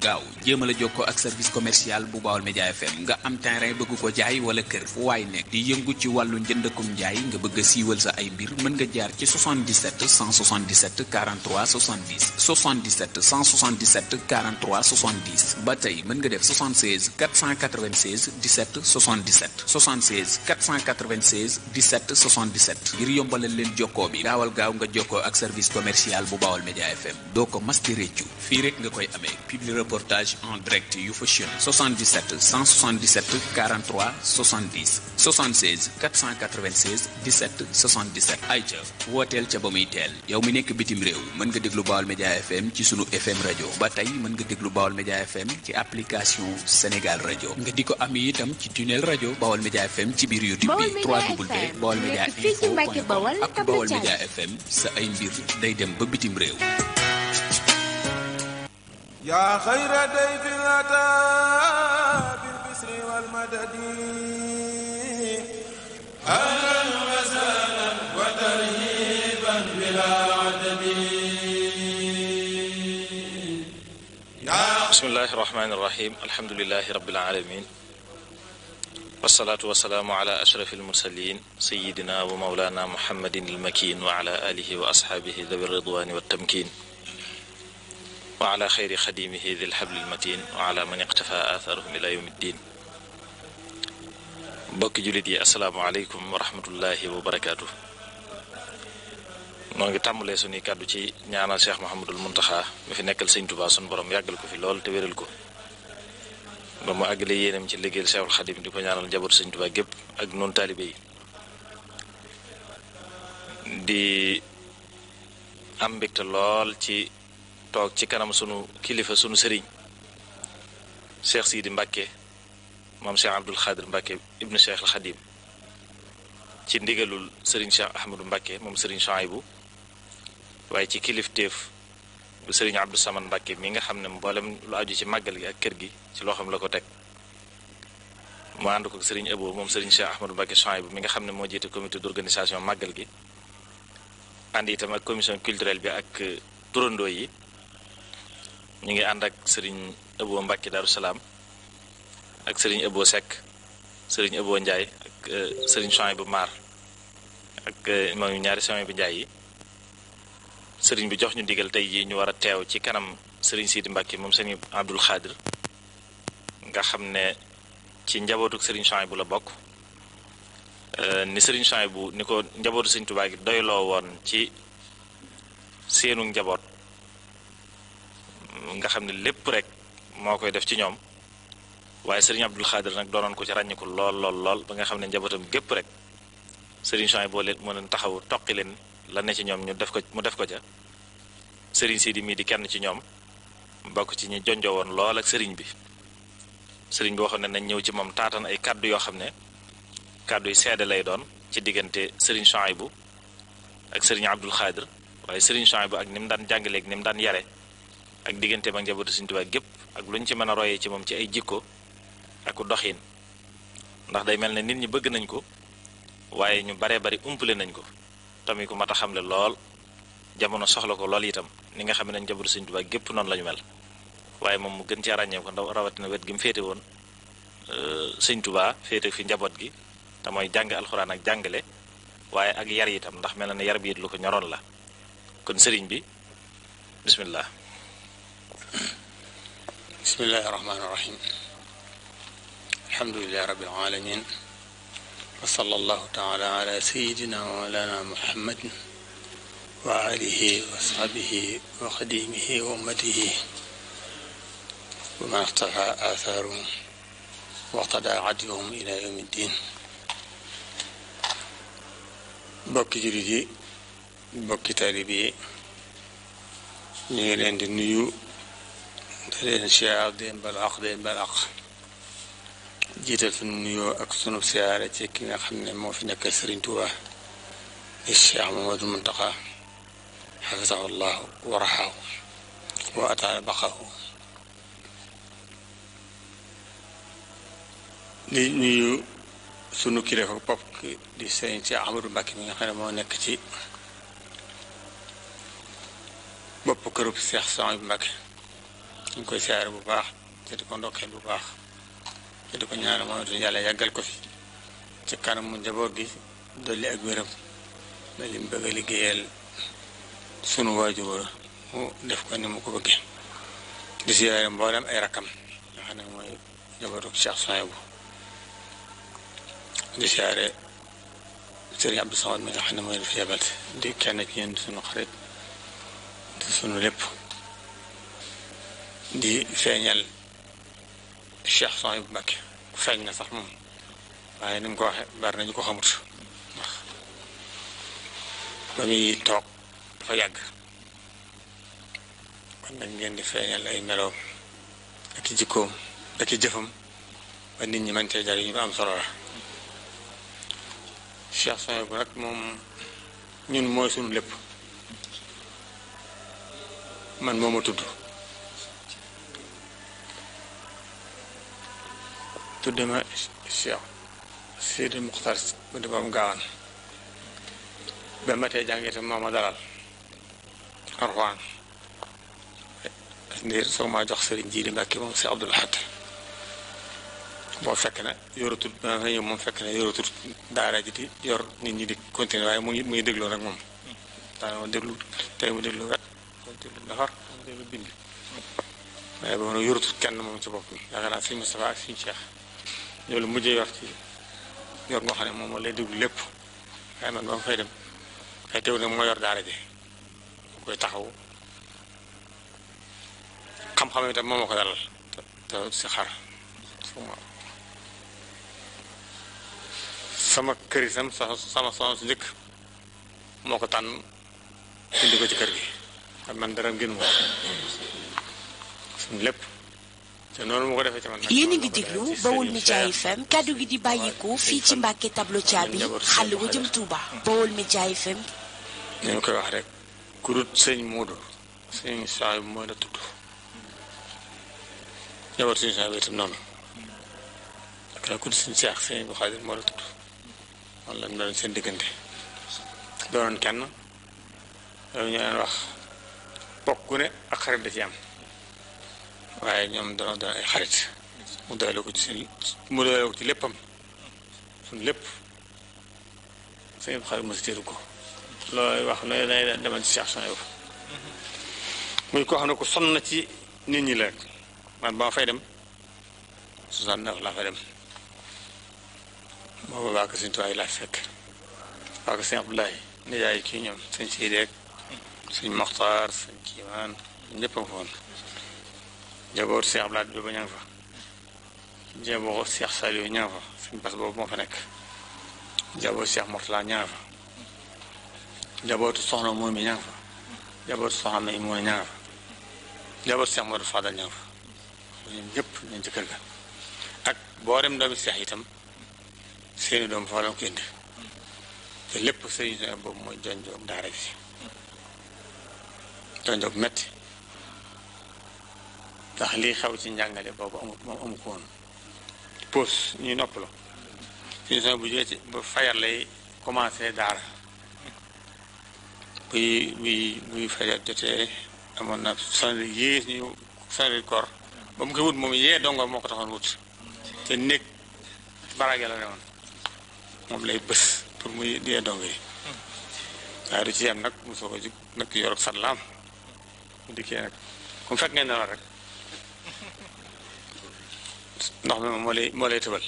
gaaw jéem a la jokkoo ak service commercial bu Baol Média FM nga am terrain bëgg ko jaay wala kër fu waay nekk di yëngu ci wàllu njëndakum njaay nga bëgg a siiwal sa ay mbir mën nga jaar ci 77 177 43 70 77 177 43 70 ba tey mën nga def 76 496 17 77 76 496 17 77 ngir yombalal leen jokkoo bi gaawal gaaw nga jokkoo ak service commercial bu Baol Média FM doo ko mas di réccu fii rek nga koy amee publi reportage en direct yu fashion 77 177 43 70 76 496 17 77 ayca wooteel ca ba muy teel yow mi nekk bitim réew mën nga déglu Baol Média FM ci sunu FM rajo ba tey mën nga déglu Baol Média FM ci application Sénégal rajo nga di ko am itam ci tunnel rajo Baol Média FM ci biir YouTube bi www.baolmedia.info.com ak Baol Média FM sa ay mbir day dem ba bitim réew. yaa xayra dayfin ataa bil bisri wal madadi ahlan wa sahlan wa tarhiban bilaa adadi. bismillahi rahmaani rahim alhamdulilahi rabbil alamin wasalaatu wasalaamu ala ashrafil mursalin sayidina wa mawlana muhammadin almakin wa ala alihi wa ashaabihi dawi ridwani wa tamkin wa ala xayri xadimihi dil hablil matin wa ala man iqtafa atharahum ila yawmi ddin. bokki jullit yi asalaamu aleykum wa rahmatullahi wa barakaatu. noo ngi tàmbalee suñuy kàddu ci ñaanal Cheikh Mouhamadul Muntaxa mi fi nekkal sëñ Tuubaa sun borom yàggal ko fi lool te wéral ko ba mu àggale yéenam ci liggéeyal Cheikhul Xadim di ko ñaanal njabootu sëñ Tuubaa gépp ak noonu taalibe yi di am mbégte lool ci toog ci kanam sunu kilifa sunu sëriñ Cheikh Sidi Mbacke moom Cheikh Abdoul Khadir Mbacke ibnu Cheikhul Xadim ci ndigalul sëriñ Cheikh Ahmadou Mbacke moom sëriñ Chouaïbou waaye ci kilifteef bu sëriñ Abdou Samane Mbacke mi nga xam ne mboolem lu aju ci màggal gi ak kër gi ci loo xam la ko teg mu ànd ko sëriñ Abo moom sëriñ Cheikh Ahmadou Mbacke Chouaïbou mi nga xam ne moo jiite comité d'organisation màggal gi ànd itam ak commission culturelle bi ak turandoo yi ñu ngi ànd ak sëriñ Abo Mbacke Darou Salaam ak sëriñ Abo Seck sëriñ Abo Ndiaye ak sëriñ Chouaïbou Mar ak moom ñaari Chouaïbou Ndiaye yi sëriñ bi jox ñu digal tey jii ñu war a teew ci kanam sëriñ Sidi Mbacke moom sëriñ Abdoul Khadir nga xam ne ci njabootu sëriñ Chouaïbou la bokk ni sëriñ Chouaïbou ni ko njabootu sëriñ Tuubaa gi doyloo woon ci seenu njaboot nga xam ne lépp rek moo koy def ci ñoom waaye sëriñ Abdoul Khadir nag doonoon ko ci ràññiku lool ba nga xam ne njabootam gépp rek sëriñ Chouaïbou leen moo leen taxawu toqi leen la ne ci ñoom mu def ko ca sëriñ Sidi mii di kenn ci ñoom bokk ci ñi jonjoo woon lool ak sëriñ bi waxoon ne nañ ñëw ci moom taatan ay kàddu yoo xam ne kàddu yi seede lay doon ci diggante sëriñ Chouaïbou ak sëriñ Abdoul Khadir waaye sëriñ Chouaïbou ak ni mu daan jàngaleeg ni mu daan yare ak diggante ba njabootu Sëriñ Tuubaa gépp ak lu ñu ci mën a royee ci moom ci ay jikko ak doxin ndax day mel ne nit ñi bëgg nañ ko waaye ñu baree bari umpale nañ ko tamit ku mat a xamle lool jamono soxla ko lool itam ni nga xam ne njabootu Sëriñ Tuubaa gépp noonu la ñu mel waaye moom mu gën cee ràññee ko ndaw rawatina wet gi mu féete woon Sëriñ Tuubaa féete fi njaboot gi te mooy jàng alxuraan ak jàngale waaye ak yar itam ndax mel na ne yar bi it lu ko ñoroon la kon sëriñ bi bismillah. bismillahi rahmaani rahim alhamdulilahi rabbil alamin wa sallallahu taala ala sayidina wa mawlana muhammadin wa alihi wa sahbihi wa xadimihi wa ummatihi wa man ixtafa athaarum waqtada adihum ila yawmi ddin. bokki jullit yi bokki taalib yi ñu ngi leen di nuyu te leen siyaar deen balaq jiital sunu nuyoo ak sunu siyaare ci ki nga xam ne moo fi nekk Sëriñ Tuubaa di Cheikh Mamadou Muntaxa xafisahu llahu wa raxahu wa ataala baqahu di nuyu sunu kilifa bopp di Sëriñ Cheikh Ahmadou Mbacke mi nga xam ne moo nekk ci bopp kërub Cheikh Souhaïbou Mbacke ñu ngi koy siyaare bu baax te di ko ndokkeel bu baax te di ko ñaanal moom itam yàlla yàggal ko fi ci kanam mu njaboot gi dolli ak wéram ba li mu bëgg a liggéeyal sunu waajur mu def ko ni mu ko bëggee di siyaare mboolem ay rakkam nga xam ne mooy njabootu Cheikh Souhaïbou di siyaare Serigne Abdou Samad mi nga xam ne mooy dafa yebal di kenn ci yéen di sunu xarit di sunu lépp di feeñal Cheikh Souhaïbou Mbacké feeñ na sax moom waaye ni mu ko waxee bari nañu ko xamut ndax ba muy toog dafa yàgg kon nag ngeen di feeñal ay meloom ak i jikkoom ak i jëfam ba nit ñi mën cee jariñu ba am solo la Cheikh Souhaïbou nag moom ñun mooy sunu lépp man moo ma tudd tudde ma Cheikh Sidi Muxtar bu di moom gaawaan ba ma tey jàngee itam moo ma dalal Alxuraan ndiir soo maa jox Sëriñ Jiili Mbàkke moom si Abdul Ahad boo fekk na yoratul ba fa ñëw moom fekk na yoratul daara ji di yor nit ñi di continuer waaye mu ngi dégloo nag moom daana ma déglu tey mu déglu wet mu déglu nafar mu déglu bind waaye boobu nag yoratul kenn moom ci boppam yaakaar naa Sëriñ Moustapha ak Sëriñ Cheikh loolu mujjee yor ci yor nga xam ne moom moo lay déglu lépp waaye man ba ma fay dem ay teew nag moo yor daara ji mu koy taxaw xam-xam itam moom moo ko dalal te si xar sama kër itam sama soxna su njëkk moo ko tànn indi ko ci kër gi kon man dara gënu ma suñu lépp te noonu mu ko defee ci man. yéen a ngi déglu Baol Média FM kaddu gi di bàyyikoo fii ci Mbàkke tableau Thiaby xàll wu jëm Touba. Baol Média FM. ni ñu koy wax rek ku dut sëñ Moodu sëñ Souhaïbou moo la tudd jabar sëñ Souhaïbou itam noonu ak ku dut sëñ Cheikh sëñ bu Xaadir moo la tudd noonu lañ doon seen diggante doonoon kenn loolu ñu leen wax bokk gu ne ak xarit da ci am waaye ñoom doon ay xarit mu doyale ko ci léppam suñu lépp sëñ bu Xaadir ma si téeru ko loolu wax loolu day demal ci Cheikh Souhaïbou muy koo xam ne ko sonn na ci nit ñi la rek man ba ma fay dem 69 laa fay dem booba waa ko sëñ Tuubaa laa fekk waa ko sëñ Abdoulaye nijaay kii ñoom sëñ Sidi ak sëñ Moxtaar sëñ Kiimaan ñëpp a fa woon jaboot Cheikh Abdoulaye bi ba ña nga fa jaboot Cheikh Saliou ña nga fa sëñ Bass boobu moo fa nekk jaboot Cheikh Mortala ña nga fa jabootu soxna moom mi ña nga fa jabootu soxna may moom ña nga fa jabootu Cheikh Modou Fadal ña nga fa ñoom ñëpp ñu ci kër ga ak boo dem doomi Cheikh itam seeni doom fa la ko indi te lépp sëriñ Souhaïbou boobu mooy jonjoog daara bi jonjoog metti ndax lii xew ci njàngale boobu amu ko woon pause ñuy noppaloo sëriñ Souhaïbou bu jógee ci ba fayar lay commencé daara buy fajar jotee amoon na sonal yées ñu sonal koor ba mu koy wut moom yee dongo moo ko taxoon wut te néeg barage la ne woon moom lay bës pour muy yee dongo yi waaye du ci yem nag mu soog a jug nag yor ak satlaam mu dikkee nag comme fekk ngeen nelaw rek ndox mi moom moo lay tëbal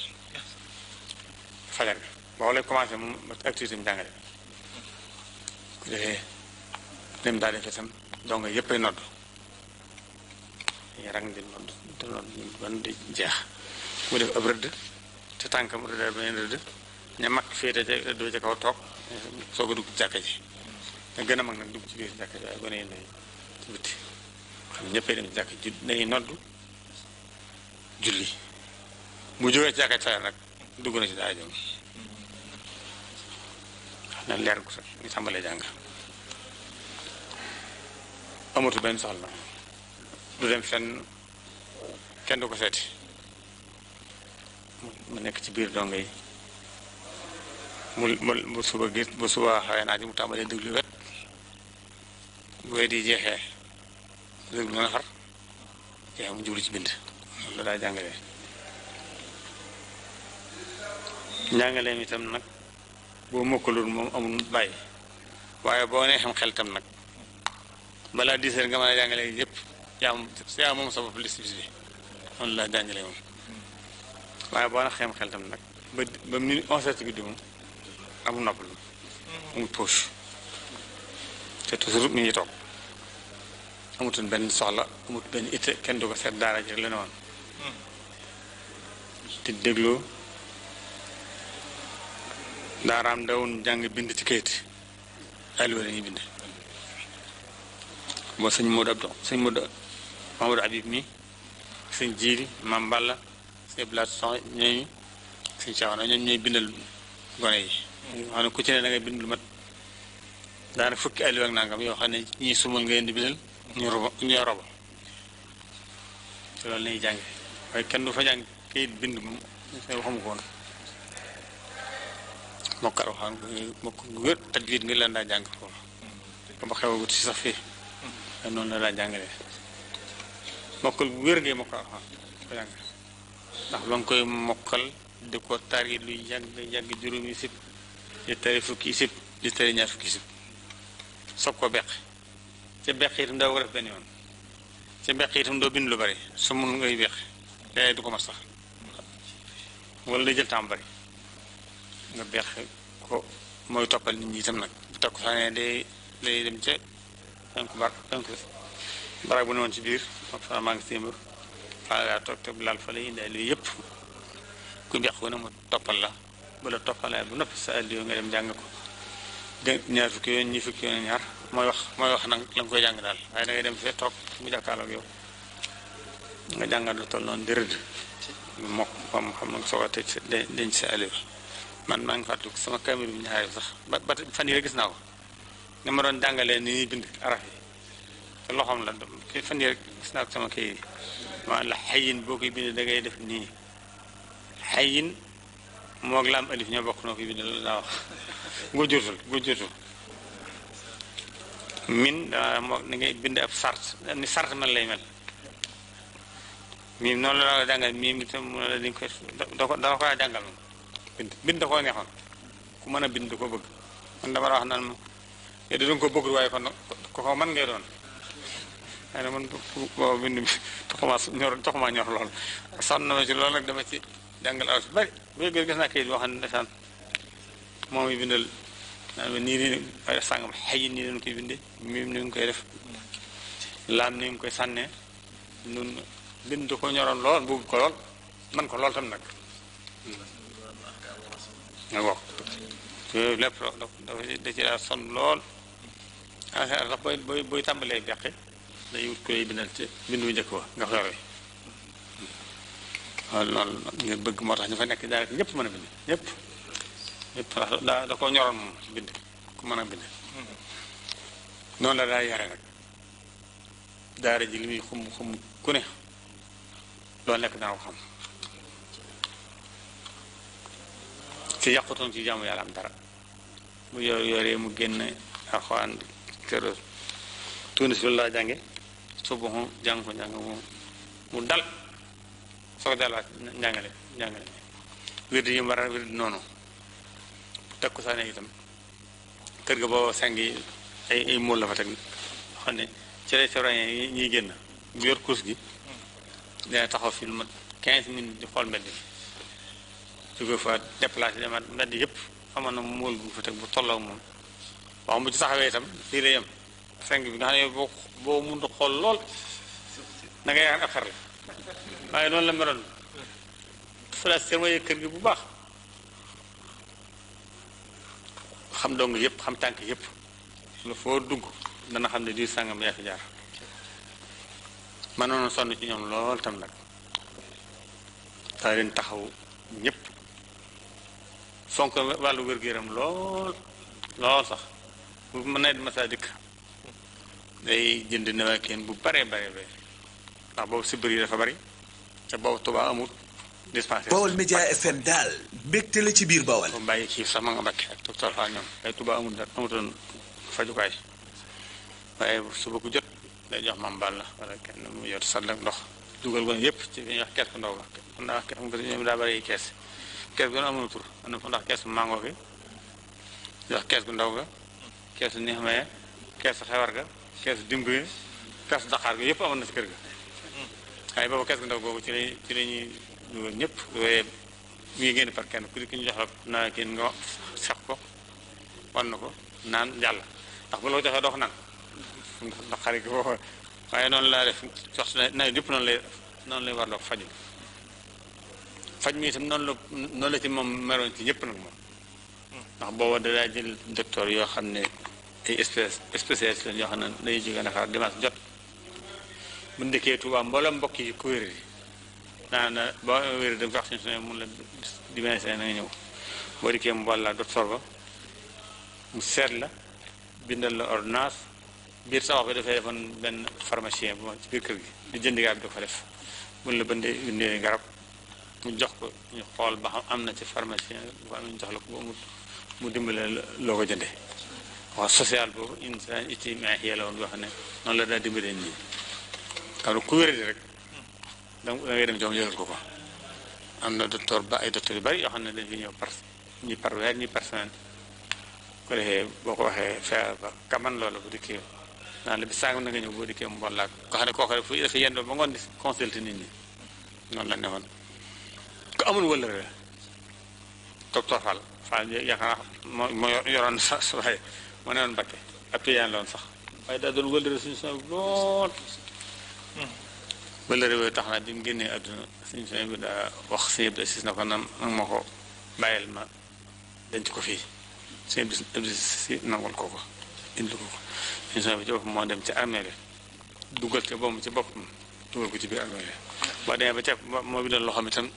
fajar bi boo lay commencé moom activité mu jàngale ku defee dem daal di itam donc yëpp ay nodd rang di nodd te nodd ban di jeex mu def ab rëdd te tànkam rëdd beneen rëdd ña mag féete ca rëdd ca kaw toog soog a dugg ci jàkka ji nga gën a mag nag dugg ci biir jàkka ji waaye gone yi nay ci bitti xam ñëppay dem ci jàkka ji dañuy nodd julli mu jógee ci jàkka fajar nag dugg na ci daara jom xam na leer gu sax ñu tàmbalee jàng amatu benn soxla du dem fenn kenn du ko seeti mu nekk ci biir dongo yi mu suba gis bu suba xawee naa ji mu tàmbalee déglu wet bu wet yi jeexee déglu na xar yaa mu jublu ci bind loolu la daa jàngalee njàngaleem itam nag boo mokkalul moom amul bàyyi waaye boo nee xam xel tam nag balaa 10 heures nga mën a jàngale yëpp yaa moom sa bopp liste bis bi noonu la jàngale moom waaye boo na xem xel tam nag ba mi 11 heures guddi moom amul noppal amul poche te toujours mi ngi toog amutoon benn soxla amut benn itte kenn du ko seet daara ji la ne woon te dégloo daaraam dawun jàng bind ci kayit alluwa la ñuy bind boo sëñ Modou Mamadou Habib mi sëñ Jiiri Mam Balla sëñ Blaat son ñooñu sëñ Cawana ñoom ñooy bindal gone yi xam ne ku ci ne da ngay bind lu mat daanaka fukki alluwa ak nangam yoo xam ne ñii sumal nga leen di bindal ñu robo te loolu lañuy jànge waaye kenn du fa jàng kayit bind moom waxamu ko woon mokkal waxaan mokk gu wér tajwid nga leen daa jàng foofu ba ma xewagut si sax fii noonu la daa jàngalee mokkal gu wér ngay mokkal waxaan ko jàng ndax ba nga koy mokkal di ko tari luy yàgg juróomi sib di tari fukki sib di tari ñaar fukki sib soog ko beq ca beq itam doo ko def benn yoon ca beq itam doo bind lu bari su mun ngay beq yaay du ko mas sax wala day jël temps bari nga beex ko mooy toppal nit ñi itam nag bu takku sax day dem ca penku barag bu ne woon ci biir fa maa ngi sémbur faa ngaa toog te bu laal fa lay indaay luy yëpp ku beex ko ne mu toppal la bu la toppalee bu noppi sa àlliyo nga dem jàng ko ñaar fukki yoon ñi fukki yoon ñaar mooy wax nag la nga koy jàng daal waaye da ngay dem fee toog mu jàkkaarloog yow nga jàngal lu toll noonu di rëdd mokk xam na nga soog a tëj denc sa àlliyo man maa ngi fàttaliku sama caméra bi ñaareel sax ba fan yii rek gis naa ko nga ma doon jàngalee ni ñuy bind araf yi te loxoom la fan yii rek gis naa ko sama kii yi ma la xayin boo koy bind da ngay def nii xayin moog laam alif ñoo bokk noo koy bind loolu daa wax góorgóorlu min moo ni ngay bind ab sart ni sart man lay mel miim noonu la jàngal miim itam mu ne la dañ koy da ko jàngal moom bind da koo neexoon ku mën a bind da ko bëgg man dama la wax naan ma yow da ko bëggul waaye kon ko mën ngay doon waaye nag man booba bind bi taxuma ñor lool sonn na ma ci loolu rek dama ci jàngal aw si bari bu gis naa kayit boo xam ne ndeysaan moom i bindal naan ma nii waaye sàngam xëy nii leen koy binde miim ni nga koy def laam ni nga koy sànnee nun bind da ko ñoroon lool bëgg ko lool man ko lool tam nag nga wax yooyu lépp da ci daal sonn lool en général sax booy tàmbalee beqi day wut ku lay bindal ci bindu njëkk wa nga ko yore loolu ngir bëgg moo tax ñu fa nekk daal ñëpp mën a bind ñëpp da ko ñoroon moom bind ku mën a bind noonu la daa yare nag daara ji li muy xum ku ne loolu nekk dana ko xam ci yàqutoon ci jaamu yàlla am dara bu yoree mu génn alxuraan kër Tunis loolu laa jànge suba jàng ko njàng mu dal soo ko delluwaat njàngale wérdi yi war a wérdi noonu teg ko saa ne itam kër ga boo seng yi ay móol la fa teg xam ne ci lay soroñe yi ñuy génn bu yor course gi dina taxaw fi lu mat 15 minutes di xool mbedd jóge fa déplacé demaat mbedd yëpp amoon na móol bu fa teg bu tolloo moom wax bu ci taxawee itam fii la yem seng bi nga xam ne boo mënut a xool lool da ngay yaakaar ab xar la waaye noonu la meloon falaas sermoye kër gi bu baax xam dong yëpp xam tànk yëpp lu foo dugg dana xam ne diir sàngam yaa fi jaar man noonu sonn ci ñoom lool tam nag daa leen taxaw ñëpp fonk wàllu wér-gu-yaram lool sax bu mën na ma saa dikk day jënd nawakeen bu bare ndax boobu si bëri dafa bari te boobu Tuubaa amul dispensaire. Baol Média FM daal mbégte la ci biir Baol. bu bàyyi kii sax ma nga Mbàkke ak docteur Fall ñoom ay Tuubaa amutoon fajukaay waaye suba ku jot day jox Mam Balla wala kenn mu yor sàll ak ndox dugal gone yëpp ci li ñuy wax kees gu ndaw ga ndax xam nga ñoom daa bari kees kees gu amul tur am na fa ndax keesu mango gi wax kees gu ndaw ga keesu neex maye keesu xewar ga keesu dimb gi keesu daqaar gi yëpp amoon na ci kër ga waaye boobu kees gu ndaw googu ci lañuy dugal ñëpp waaye muy génn par kenn ku di ki ñu jox la naa kenn nga sax ko wan na ko naan jàll ndax bu la ko joxee doo ko naan ndax xarit gi boo waaye noonu laa def sox nawet yëpp noonu lay war loo ko faj mi itam noonu la ci moom meroon ci ñëpp nag moom ndax booba dadaa jël docteur yoo xam ne ay spécialiste lañ yoo xam ne dañuy jóge Dakar dimanche jot bu ndëkkee Tuubaa mboolem mbokk yi ko wér na boo wér da nga wax suñu mun la dimanche na nga ñëw boo dikkee mu boole la docteur ba mu seet la bindal la ordonnance biir sa wax bi dafay defoon benn pharmacien bu ci biir kër gi ñu jëndi garab di ko fa def mun la bindee garab mu jox ko ñu xool ba xam am na ci pharmacien bu am ñu jox la ko ba mu dimbale loo ko jëndee wax social boobu insaan ijtimaa'i la woon boo xam ne noonu la daa dimbalee nii xam ne ku wéradi rek da ngay dem jox yëgal ko ko am na docteur ba ay docteur yu bari yoo xam ne dañ fi ñëw ñi par weer ñi par semaine ko defee boo ko waxee feebar ba kaman loola bu dikkee naan la bi sàngam na nga ñëw boo dikkee mu bon laa ko xam ne koo xam ne fu dafa yendoo ba ngoon di consulter nit ñi noonu la ne woon ku amul wëllëre la docteur Fall yaakaar naa moo yoroon sax waaye moo ne woon Mbakke ab payaan la woon sax waaye daa doon wëllëre suñu son lool wëllëre yooyu tax na bi mu génnee àdduna suñu son bi daa wax sëñ Abdou Aziz na ko nag ma ko bàyyil ma denc ko fii sëñ Abdou si nangul ko indi ko suñu son bi ci boppam moo dem ci armée dugal ca boobu ci boppam dugal ko ci biir armée boo demee ba ca moo bi doon loo xam itam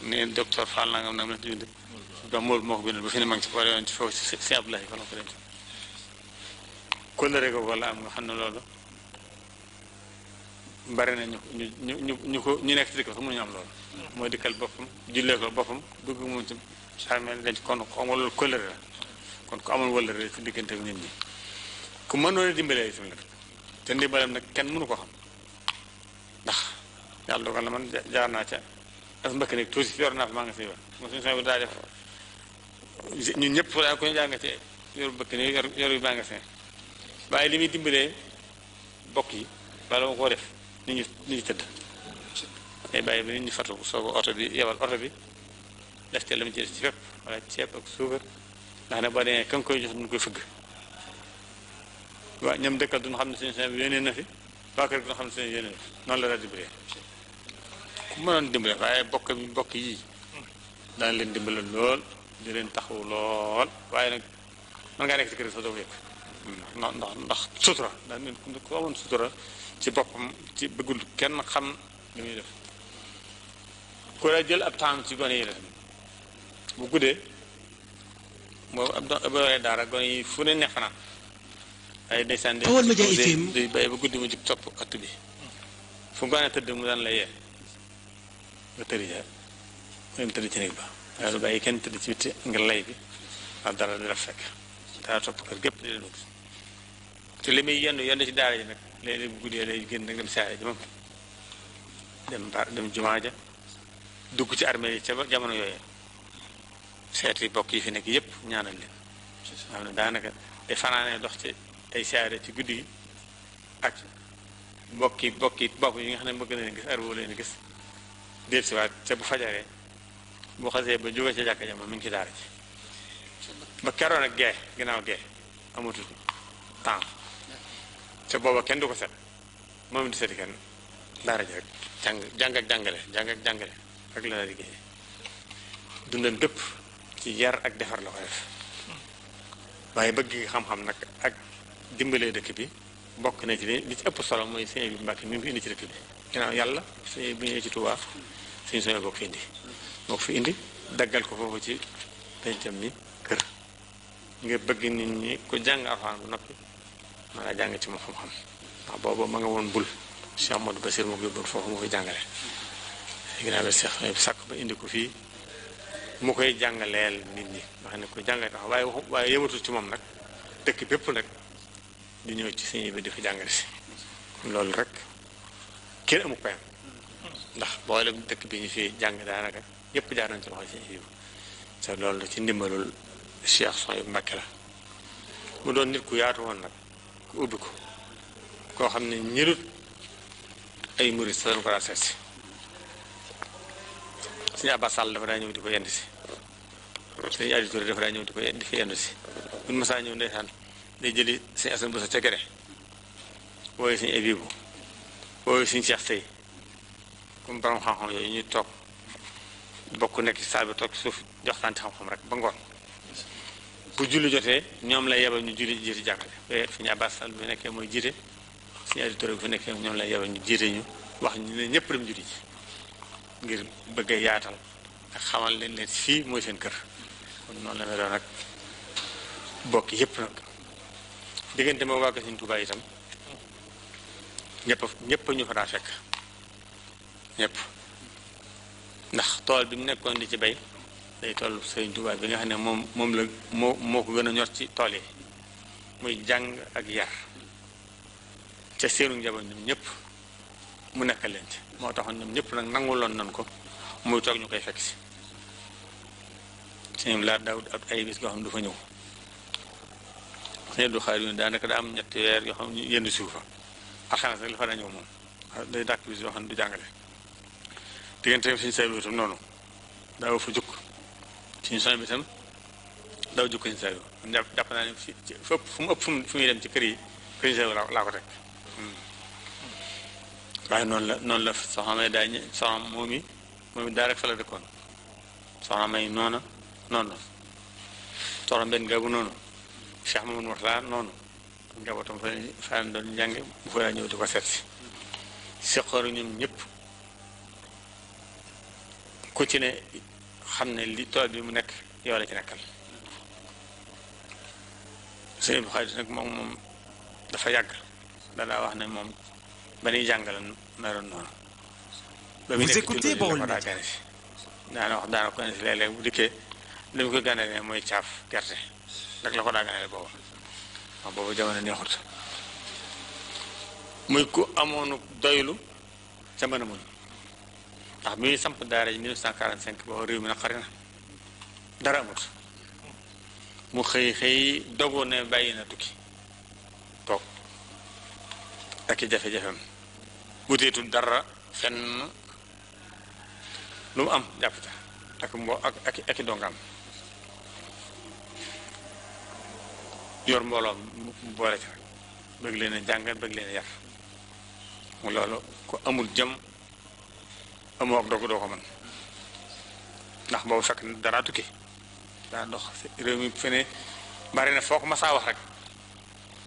ne docteur Fall nangam nag la bind ba mool moo ko bindal ba fi ne ma ngi ci yoon ci foofu si Sëñ Abdoulaye fa la ko denc kóllëre ko wala am nga xam ne loolu bari na ñu nekk ci dëkk sax mënuñu am loolu mooy dikkal boppam jullee ko boppam dugg moom ci armée denc kon xam nga loolu kóllëre la kon ku amul wëllëre ci diggante ak nit ñi ku mënoon a dimbalee itam la te ndimbalam nag kenn mënu ko xam ndax yàlla dogal na man jaar naa ca as mbëkk nekk tuuti yor naa fa maa nga siy wax mo suñu bi daa def ñun ñëpp daa ko ñu jàng ci yor bëkk ne yor yu magasin waaye li muy dimbalee bokk yi bala ma koo def nit ñi tëdd ay bàyyi ba nit ñi fatu soo ko oto bi yebal oto bi def te la mu ci def ci fépp wala ceeb ak suukar ndax ne boo demee ka nga koy jox duñ koy fëgg waaw ñoom dëkkal duñ xam ne suñu seen bi yónnee na fi waa kër duñ xam ne suñu yónnee na fi noonu la daa dimbalee ku mënoon dimbale waaye bokk yi daan leen dimbale lool di leen taxaw lool waaye nag mën ngaa nekk ci kër sax doo ko yëg ndax sutura daan leen ku amoon sutura ci boppam ci bëggul kenn xam li muy def ku la jël ab temps ci gone yi la bu guddee moom ab daara gone yi fu ne neex fanaan ay ndeysaan day bàyyi ba guddi mu jug topp ëtt bi fu gone tëdd mu daan la yee nga tëri ja mu tëdd ci néeg ba waaye lu bàyyi kenn tëdd ci witti ngir lay bi ak dara di la fekk dara topp kër gépp di leen gis te li muy yendu ci daara ji nag léeg-léeg bu guddee lay génn nag dem saare ji moom dem jumaa ja dugg ci armée yi ca jamono yooyu seeti bokk yi fi nekk yépp ñaanal leen xam ne daanaka day fanaanee dox ci ay saare ci guddi gi ak bopp yi nga xam ne bëgg na leen gis arbo leen gis déet si waat te bu fajaree bu xasee ba jóge ca jàkka ja moom mi ngi ci daara ji ba keroon ak gee ginnaaw gee amatul temps te booba kenn du ko set moom di seti kenn daara ji rek jàng ak jàngale rek la liggéey dundal bépp ci yar ak defar la ko def waaye bëgg nga xam-xam nag ak dimbalee dëkk bi bokk na ci li ci ëpp solo mooy sëñ bi Mbàkke mi mu fi indi ci dëkk bi ginnaaw yàlla sëñ bi ñëwee ci Tuubaa sëñ sooy bokk fi indi daggal ko foofu ci pencam mi kër nga bëgg nit ñi ku jàng Alxuraan bu noppi ma nga jàng ci mu xam-xam ndax boobu ma nga woon bul Cheikh Amadou Bassir moo ko yóbboon foofu moo koy jàngale ginnaaw bi Cheikh sàkk ba indi ko fii mu koy jàngaleel nit ñi nga xam ne ko jàngale tax waaye yëmatul ci moom nag dëkk bépp nag di ñëw ci sëñ bi di fa jàngale si loolu rek kenn amu payam ndax boolem dëkk bi ñu fi jàng daanaka yëpp jaar nañ ci loxo sëñ Abibu te loolu ci ndimbalul Cheikh Souhaïbou Mbacké la mu doon nit ku yaatu woon nag ku ubbi ko koo xam ne ñirut ay murit sa doon ko daa seet si sëñ Abbas Sall dafa daa ñëw di ko yend si sëñ Adi Touré dafa daa ñëw di fi yendu si buñ masaa ñëw ndeysaan day jëli sëñ Asan Buso ca gere wooyu sëñ Abibu wooyu sëñ Cheikh Sey comme borom xam-xam yooyu ñuy toog bokk nekk ci saal bi toog suuf joxtaan ci xam-xam rek ba ngoon bu julli jotee ñoom lay yebal ñu julli jiite jàkkale fi ñu Abbas Sall bi nekkee mooy jiite sëñ Adi Touré bu fi nekkee ñoom lay yebal ñu jiite ñu wax ñu ne ñëpp dem julli ji ngir bëgg a yaatal ak xamal leen fii mooy seen kër kon noonu la meloon nag bokk yëpp nag diggante moo waa Sëñ Tuubaa itam ñëpp ñu fa daa fekk ñëpp ndax tool bi mu nekkoon di ci bay day toll Sëñ Tuubaa bi nga xam ne moo ko gën a ñor ci tool yi muy jàng ak yar ca seenu njaboot ñoom ñëpp mu nekkal leen ci moo taxoon ñoom ñëpp nag nanguloon nan ko muy toog ñu koy fekk si sëñ laa daaw ab ay bis yoo xam ne du fa ñëw sëñ du xaar yu daanaka daa am ñetti weer yoo xam ne yenn suufa alxames rek la fa daa ñëw moom day dàkk bis yoo xam ne du jàngale diggante suñu say bi itam noonu daaw fa jukk suñu soñ bi itam daaw jukk suñu say bi jàpp naa ne fu mu ëpp fu muy dem ci kër yi suñu say laa ko teg waaye noonu la soxna may daa soxna moom it daa rek fa la dëkkoon soxna may noonu soxna benn gabu noonu Cheikh Mamadou Mourtala noonu njabootam fa doon jànge bu fa daa ñëw di ko seet si seqooru ñoom ñëpp ku ci ne xam ne li tool bi mu nekk yow la ci nekkal sëñ bu xaalis nag moom dafa yàgg danaa wax ne moom ba ñuy jàngale meloon noonu ba mu nekk ci loolu daa gane si daana ko ne si léeg-léeg bu dikkee li mu ko ganale mooy caaf gerte rek la ko daa ganale booba wax boobu jamono neexut muy ku amoonu doylu ca mën a muñ ndax bi muy samp daara ji 1945 booba réew mi naqari na dara amut mu xëy dogoo ne bàyyi na tukki toog ak i jafe-jafem wuteetul dara fenn lu mu am jàpp ca ak i dongaam yor mbooloo mu boole ci rek bëgg leen a jàngal bëgg leen a yar mu loolu ku amul jëm amoo ak dogu doo ko mën ndax boobu fekk dara tukki daa dox réew mi fi ne bari na foo ko masaa wax rek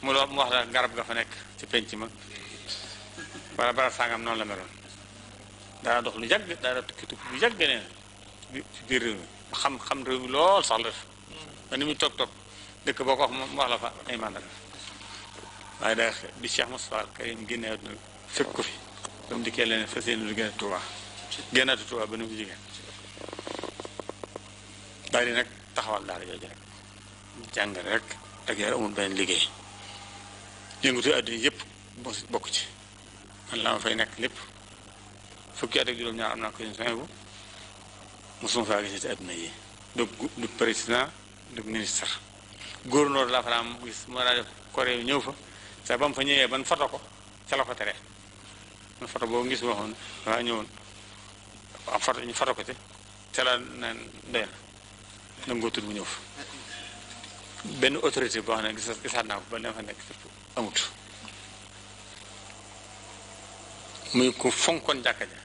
mu wax la garab ga fa nekk ci penc ma wala barab sangam noonu la meloon daa dox lu yàgg daa tukki lu yàgg nee ci biir réew mi xam réew mi lool sax la def ba ni muy toog dëkk boo ko wax mu wax la fa ay mandal waaye daa bi Cheikh Moustapha Karim génne àdduna fekk ko fi ba mu dikkee leneen fas yéene lu gën a Tuuba génnaatu Tuuba ba nu mu jigéen daal di nag taxawal daara jooju rek jàngale rek ak yar amul benn liggéey yëngatu àdduna yëpp bokk ci man la ma fay nekk lépp fukki at ak juróom-ñaar am naa ko yéen bu mosuma faa gisee ci àdduna yi du président du ministre gouverneur laa fa am gis moo daa def koré yu ñëw fa sa ba mu fa ñëwee ban foto ko ca la ko tere man foto boobu ngis waxoon waa ñëwoon am foto ñu foto ko ci ca la neen doy na nangoo tudd mu ñëw fa benn autorité boo xam ne gisaat naa ko ba leen fa nekk amut muy ko fonkoon jàkka ja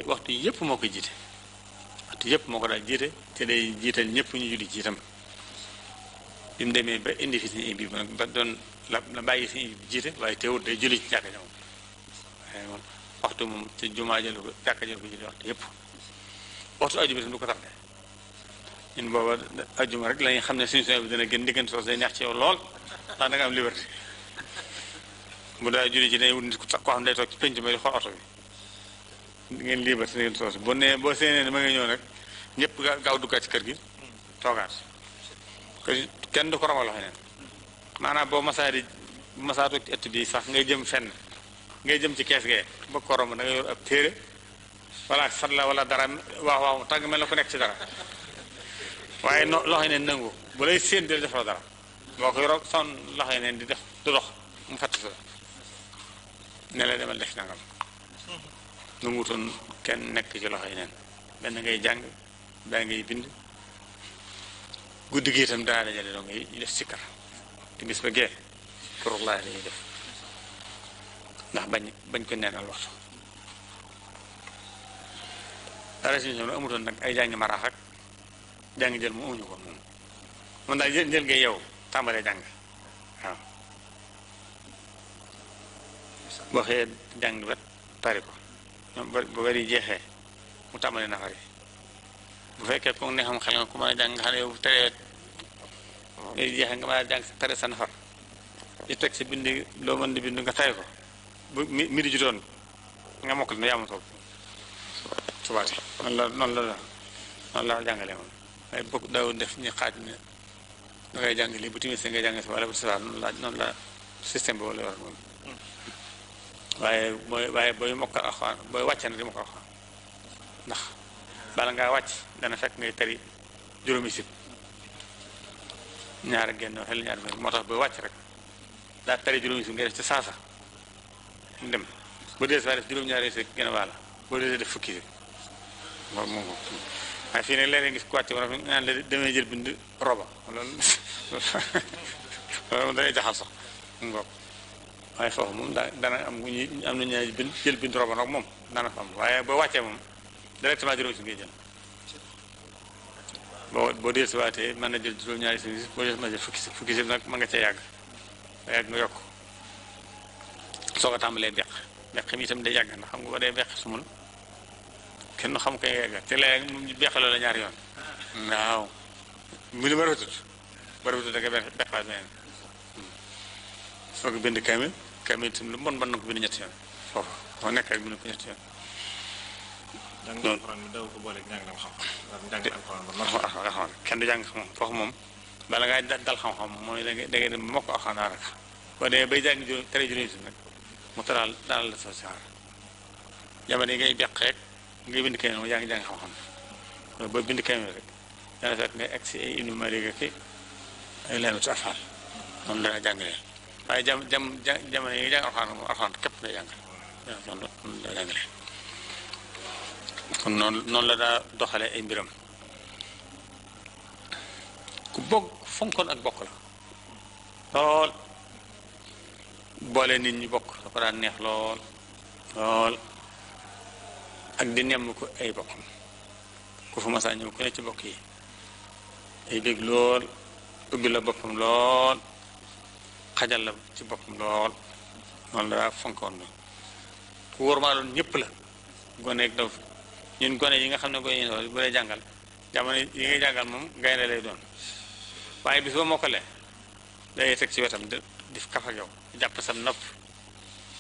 waxtu yëpp moo koy jiite waxtu yëpp moo ko daal jiite te day jiital ñëpp ñu julli ci itam bi mu demee ba indi fi suñu bi nag ba doon la bàyyi suñu bi jiite waaye teewul day julli ci jàkka ja moom waaye moom waxtu moom ci jumaa jël ko jàkka jël ko jiite waxtu yëpp waxtu ajuma itam du ko tardé ñun booba ajuma rek lañuy xam ne suñu bi dana gën diggante soos day neex ci yow lool ndax da nga am liberté mu daa julli ci day wut nit ko xam day toog ci penc ma di xool oto bi ngeen liberté diggante soos boo seenee ne ma nga ñëw nag ñëpp gaaw duggaat ci kër gi toogaat kenn du ko romal loxo neen maanaam boo masaa toog ci ëtt bi sax ngay jëm fenn ngay jëm ci kees gee ba ko romb da nga yor ab téere wala sat la wala dara waaw tàgg mel na ku nekk ci dara waaye loxo yi neen nangu bu lay séen di defoo dara boo ko yoroo son loxo yi neen di def du dox mu fatt sa ne la demal def nangam nu ngutoon kenn nekk ci loxo yi neen benn ngay jàng baa ngay bind guddi gi itam daa dajale doo ngay def sikkar timis ba gee kurullaa lañuy def ndax bañ ko neenal waxtu dara si ñoom amutoon nag ay jàngi maraax ak jàngi jël mu amuñu ko moom daal jël ngay yow tàmbalee jàng waaw boo xëyee jàng wet tari ko ñoom bu weri jeexee mu tàmbalee nafari bu fekkee ko ne xam xel nga ku mën a jàng nga xam ne yow teree jeexee nga mën a jàng tare sa nafar di teg si bind loo mën di bind nga tari ko bu midi ju doon nga mokkal na yaamu toog subaati noonu la jàngale moom waaye bokk daaw def ñu xaaj ne da ngay jàng lii bu timis ngay jàng si wala bu tisbaar noonu la système bi wala war moom waaye booy mokkal alxuraan booy wàcce na di mokkal alxuraan ndax bala ngaa wàcc dana fekk ngay tari juróomi sib ñaar ak genn xel ñaar moo tax booy wàcc rek daa tari juróomi sib ngay def ci saasa dem bu dee si waa def juróom-ñaari si gën a wàlla boo dee def fukki si moom waaye fii nag léeg-léeg gis ku wàcc wala naan la demee jël bind roba loolu danay jaxal sax mu ngoog waaye foofu moom dana am am nañu jël bind roba nag moom dana fa am waaye boo wàccee moom directement juróomi si ngay jël boo dee si waatee mën na jël juróom-ñaari si boo dee ma jël fukki si nag mën nga cee yàgg nga yokk soo ko tàmbalee beq mi itam day yàgg ndax xam nga ba dee beq sumul kenn xam koy yàgg te léegi mu beqaloo la ñaari yoon waaw mu ni ba rafetut da nga beqaat beneen soo ko bind kamil itam lu bon na ko bind ñetti yoon foofu foo nekk rek bind ko ñetti yoon kenn du jàng xam foofu moom bala ngay dal xam-xam mooy da ngay dem mokk axaan rek boo dee bay jàng tere juróomi si nag mu taral daal la sa saar jamono yi ngay beq rek ngay bind keneen moom yaa ngi jàng xam-xam booy bind keneen rek dana fekk ngay egg si ay Ibnu Malik ki ay laamatu afaal noonu la jàngalee waaye jamono yi ngay jàng alxuraan képp lay jàngal noonu la jàngalee kon noonu la daa doxalee ay mbiram ku bokk fonkoon ak bokk la lool boole nit ñi bokk da ko daan neex lool ak di nemm ko ay bokkam ku fa masaa ñëw ku ne ci bokk yi ay bég lool ubbi la boppam lool xajal la ci boppam lool noonu la daa fonkoon na ku wóor maa doon ñëpp la gone ak daw ñun gone yi nga xam ne gone yi bu lay jàngal jamono yi ngay jàngal moom gaynde lay doon waaye bis ba mokkale day teg ci wetam di kaf ak yow jàpp sam nopp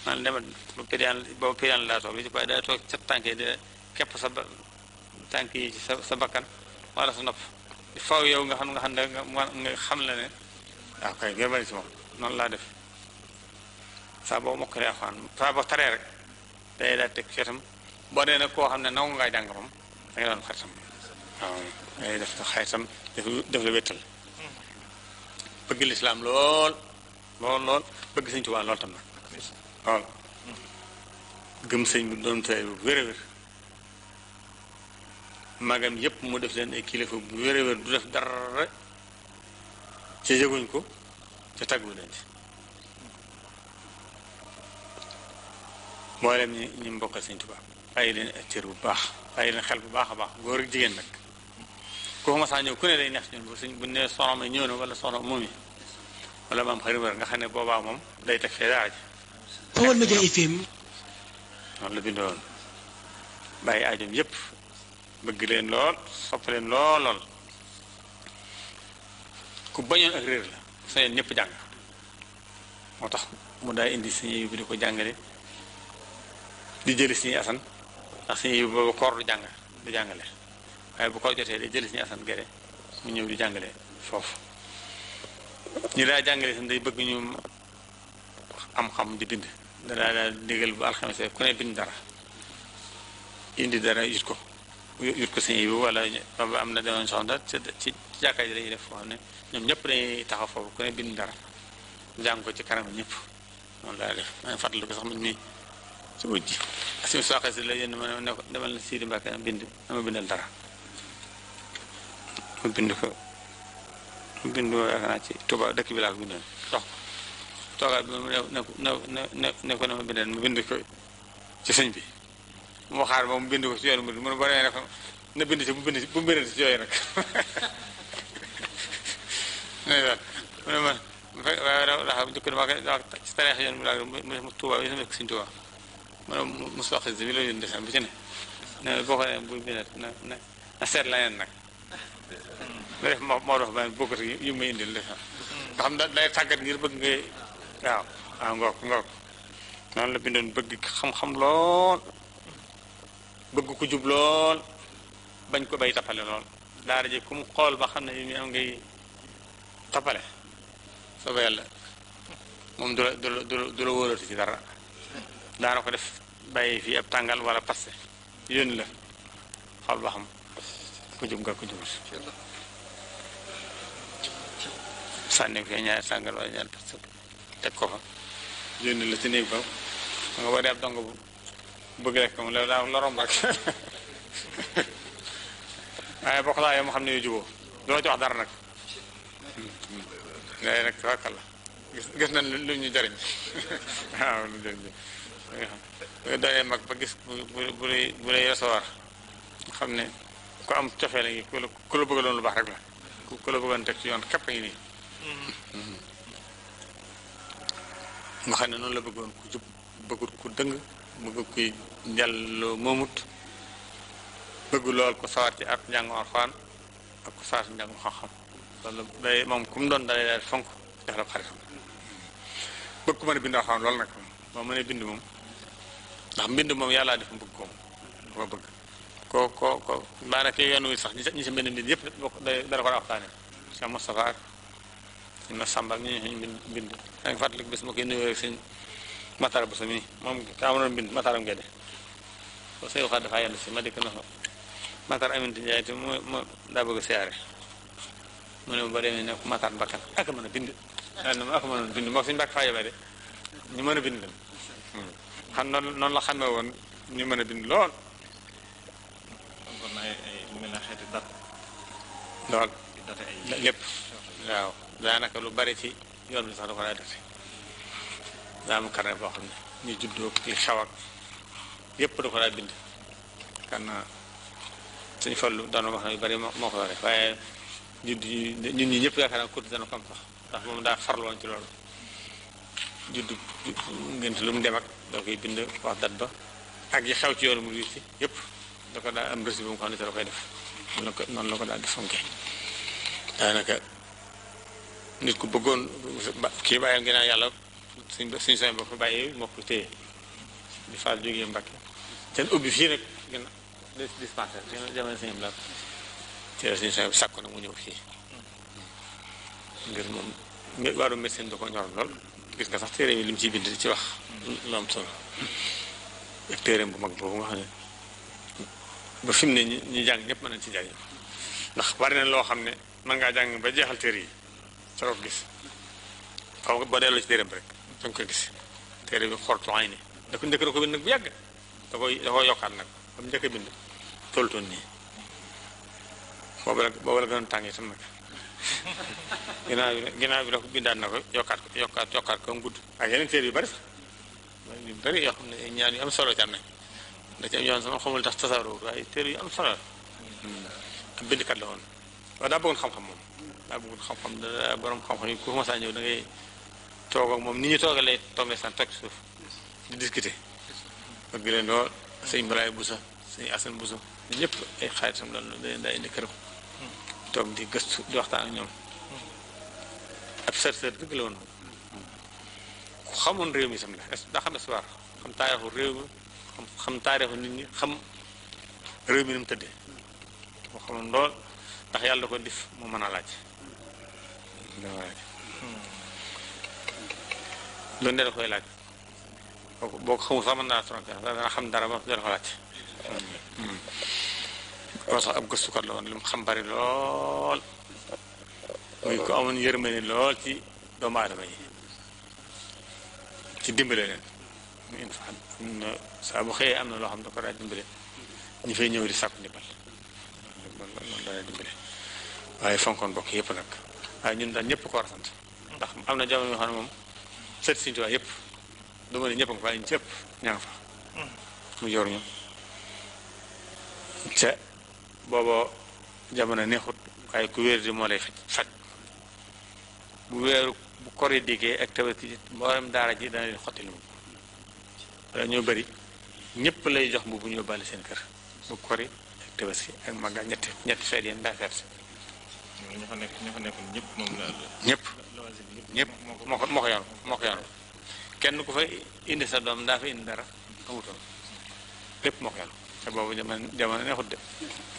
man demal booba pédaan laa toog li ci waaye daa toog sa tànk yi di képp sa tànk yi ci sa bakkan wala sa nopp di faw yow nga xam ne nga xam la ne waaw kay ngir bari si moom noonu laa def saa boo mokkalee alxuraan saa boo taree rek day daa teg ci wetam boo dee nag koo xam ne nangu ngaa jàng moom da nga doon xaritam waaw day def xaritam def la wéttal bëgg lislaam lool bëgg sëñ Tuubaa lool tam nag lool gëm sëñ bi doon tay bu wér a wér magam yépp mu def leen ay kilifa bu wér a wér du def dara ca yëguñ ko ca tàggu leen ci mboolem ñi mbokkal sëñ Tuubaa bàyyi leen ak cër bu baax bàyyi leen xel bu baax a baax góor ak jigéen nag ku fa masaa ñëw ku ne day neex ñun bu ne soxna ma ñëw na wala soxna moom yi wala maam xarit nga xam ne boobaa moom day teg fee daara ji Baol Média FM noonu la bindoon bàyyi aajom yépp bëgg leen lool sopp leen lool ku bañoon ak réer la sañoon ñëpp jàng moo tax mu daay indi suñu bi di ko jàngale di jëli suñu asan ndax suñu boobu koor du jàngale waaye bu ko jotee day jëli suñu asan gere mu ñëw di jàngale foofu ñu daa jàngale sam day bëgg ñu am xam di bind danaa daal digal bu alxames ku ne bind dara indi dara yut ko sëñ bi wala ba am na demoon soxna ci jàkka ji dañuy def foo xam ne ñoom ñëpp dañuy taxaw foofu ku ne bind dara jàng ko ci kanam ñëpp noonu laa def maa ngi fàttali ko sax man mii su wujj asim soxee si la yéen ma ne ko demal na Sidi Mbacke am bind dama bindal dara mu bind ko mu bind yaakaar naa ci Tuuba dëkk bi laa ko bindoon dox toogaat bi ne ko na ma bindal mu bind ko ci sëñ bi mu xaar ba mu bind ko ci yoonu mu ne boo nee ne ko na bind ci bu bind ci yooyu nag mu ne ma waaye dafa jëkk dama ci tareex yoon bi laa mu Tuuba yi sama dëkk sëñ Tuuba ma ne mu soxi si bi la yoon desam bi ci ne boo ko ne bu bindat na seet la neen nag nga def moo dox ba bokkati yu may indil def nga xam da day tàggat ngir bëgg nga waaw ngoog noonu la bindoon bëgg xam-xam lool bëgg ko jub lool bañ ko bay tappale lool daara ji ku mu xool ba xam ne yu am ngay tappale sooba yàlla moom du la wóorati ci dara daana ko def bàyyi fii ab tàngal wala paste yónni la xool ba xam ku jub nga ko jubul sànni ko ñaari tàngal wala ñaari paste teg ko fa yónni la ci néeg ba nga boo dee ab dong bu bëgg rek moom la romb rek waaye boo ko laajee moo xam ne yu juboo doo ci wax dara nag léegi nag tawakkal la gis nañ lu ñu jariñ waaw lu jariñ nga doyee mag ba gis bu lay recevoir nga xam ne ku am cofee la ngi ku la bëgg loon lu baax rek la ku la bëggoon teg ci yoon képp ngi nii nga xam ne noonu la bëggoon ku jub bëggul ku dëng bëgg kuy njàlloo moomut bëgg lool ku sawar ci ak njàngu alxuraan ak ku sawar ci njàngu xam-xam loolu day moom ku mu doon dalee daal fonk def la xaritam bëgg ku mën a bind alxuraan loolu nag moom mën a bind moom ndax mbind moom yàllaa def mu bëgg koom dafa bëgg ko daanaka yoon wi sax ñi si mbind nit yëpp dara ko daa waxtaane Cheikh Moustapha ak ñu ma Samba ak ñu bind daa ngi fàttaliku bés ma koy nuyoo rek sëñ Matar bu sa mii moom kaa mënoon bind Mataram Gede ko sëy waxaat dafaa yenn si ma dikk na fa Matar Aminti Njaay te mu daa bëgg a siyaare mu ne ba demee ne ko Matar Mbakkan ak mën a bind ak mën a bind moo suñu mbàkk faa yebee de ñu mën a bind leen xam noonu la xamee woon ñu mën a bind lool kon ay lu mel ne xeeti dat lool lépp waaw daanaka lu bari ci yoon bi sax da ko daa date daa am carnet boo xam ne ñu juddoo li xew ak yépp da ko daa bind kan suñu fallu daana wax na yu bari moo ko def waaye ñun ñi ñëpp yaakaar naa kurti dana ko am sax ndax moom daa farloon ci loolu juddu ngénte lu mu dem ak doo koy bind wax dat ba ak yi xew ci yoonu mu ci yëpp da ko daa am rési bu mu xam ne te da koy def noonu la ko daal di fonke daanaka nit ku bëggoon kii bàyyam ngi naan yàlla suñ soñ ba ko bàyyi moo ko téye di faal jógee Mbàkke ten ubbi fii nag gën a dispensaire jamono sëñ la ci suñ soñ bi sàkku nag mu ñëw fii ngir moom wàllu médecine da ko ñor lool gis nga sax téere yi li mu ciy bind ci wax lu am solo ak téereem bu mag boobu nga xam ne ba fi mu ne ñi jàng ñëpp mën nañ ci jàng ndax bari na loo xam ne mën ngaa jàng ba jeexal téere yi soo ko gis xaw nga boo delloo ci téereem rek da nga ko gis téere bi xortu ay ni da ko njëkk da ko bind nag bu yàgg da koy yokkaat nag ba mu njëkk a bind tollutoon nii boobu la gënoon tàng itam nag ginnaaw bi da ko bindaat na ko yokkaat ko gudd ak yeneen téere yu bari sax yu bari yoo xam ne ñaan yu am solo ci am nañ da ci am yoon sama xamul tax tasaaroo waaye téere yu am solo la ak bindkat la woon waaye daa bëggoon xam-xam moom daa bëggoon xam-xam da borom xam-xam yi ku ma saa ñëw da ngay toog ak moom ni ñu toogalee toog ne san toog suuf di discuter bëgg leen lool sëñ Balaay Busa sëñ Asan Busa ñëpp ay xaaritam loolu daa indi këram toog di gëstu di waxtaan ak ñoom ab sër dëgg la woon ku xamoon réew mi sam la daa xam histoire xam taarixu réew mi xam taarixu nit ñi xam réew mi ni mu tëddee ko xamoon lool ndax yàlla da ko def mu mën a laaj loolu ne da koy laaj boo ko xamul sax mën naa tronke dana xam dara ba dana ko laaj koo sax ab gëstukat la woon li mu xam bari lool muy ko amoon yërmande lool ci doomu aadama yi ci dimbale leen mu in fa saa bu xëyee am na loo xam ne da ko daa dimbale ñu fay ñëw di sàkku ndimbal loolu daa dimbale waaye fonkoon bokk yëpp nag waaye ñun daal ñëpp ko war a sant ndax am na jamono yoo xam ne moom sët Sëriñ Tuubaa yëpp du ma ne ñëpp a nga fa waaye ñëpp ñaa nga fa mu yor ñu ca booboo jamono neexut waaye ku wér di moo lay faj bu weeru bu kor yi diggee ak tabaski mboolem daara ji dana leen xotti lu mu dana ñoo bëri ñëpp lay jox mbubb bu ñu yóbbaale seen kër bu kor yi ak tabaski ak magga ñetti feet yéen daa feet ña fa nekkoon ñëpp moom la ñëpp moo ko yoon kenn ku fa indi sa doom daa fa indi dara amutoon lépp moo ko yoon te boobu jamono neexut de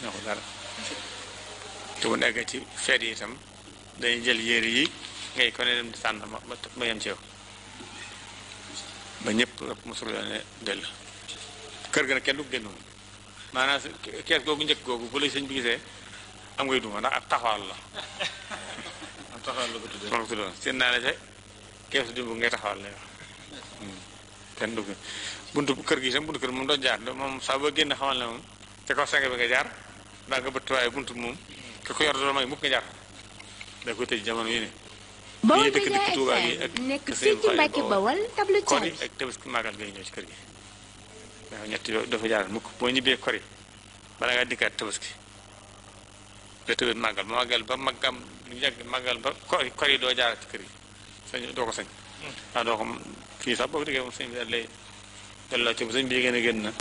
neexut dara te bu nekkee ci feet yi itam dañuy jël yére yi ngay ko ne dem di tànn ba yem ci yow ba ñëpp mosul yoon ne dell kër ga nag kenn du génnoon maanaam kees googu njëkk googu bu lay sëñ bi gisee am ngay duma ndax ab taxawal la am taxawal la ko tuddee moom ko tuddoon seen naa ne ca keesu dimbu ngay taxawal lay wax kenn du buntu kër gi itam buntu kër moom doo jaar moom saa boo génn xamal ne moom te kaw senge bi nga jaar daa nga bëtt waaye buntu moom ke ko yor doo may mukk nga jaar da koy tëj jamono yi ne Baol Média FM nekk fii ci Mbàkke Bawol tableau kori ak tabaski màggal ngay ñëw ci kër gi dafa ñetti dafa jaar mukk boo ñibbee kori bala ngaa dikkaat tabaski da tëbët màggal ba màggam lu yàgg màggal ba kori doo jaar ci kër gi sañ doo ko sañ waaw doo ko fii sax boo ko diggee moom sëñ bi daal lay delloo ci bu sëñ bi yégée ne génn na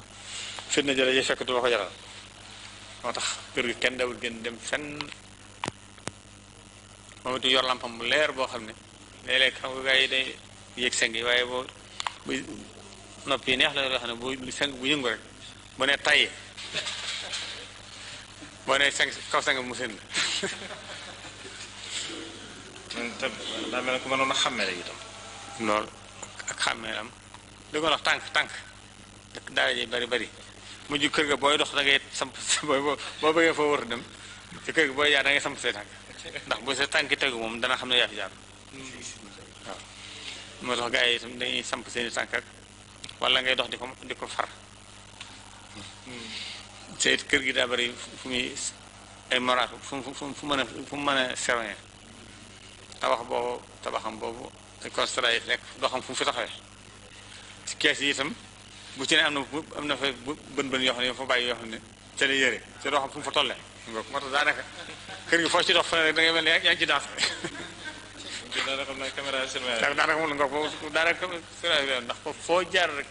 fitna jële yi fekk du la ko jaral moo tax kër gi kenn dawul génn dem fenn moom it yor lampam bu leer boo xam ne léeg-léeg xam nga gars yi day yéeg seng yi waaye boo bu nopp yi neex la loo xam ne bu seng bu yëngu rek bu ne tayee boo ne seng kaw seng mu seen la daa mel ne ku mënoon a xàmmee la itam loolu ak xàmmee am li ko wax tànk daara ji bari mujj kër ga booy dox da ngay samp boo bëggee foo war a dem ci kër ga booy jaar da ngay samp say tànk ndax bu sa tànki tegu moom dana xam ne yaa fi jaar waaw moo tax gars yi itam dañuy samp seeni tànk ak wala ngay dox di ko far te it kër gi daa bari fu muy ay moraat fu mën a serwee tabaxam boobu ay constat yi nekk doo xam fu mu fi taxawee ci kees yi itam bu ci ne am na fa bën yoo xam ne fa bàyyi yoo xam ne ca la yére te doo xam fu mu fa tollee moo tax daanaka kër gi foo ci dox fa ne rek da ngay mel ne yaa ngi ci danse daanaka moom la nga ko daanaka ndax foo jaar rek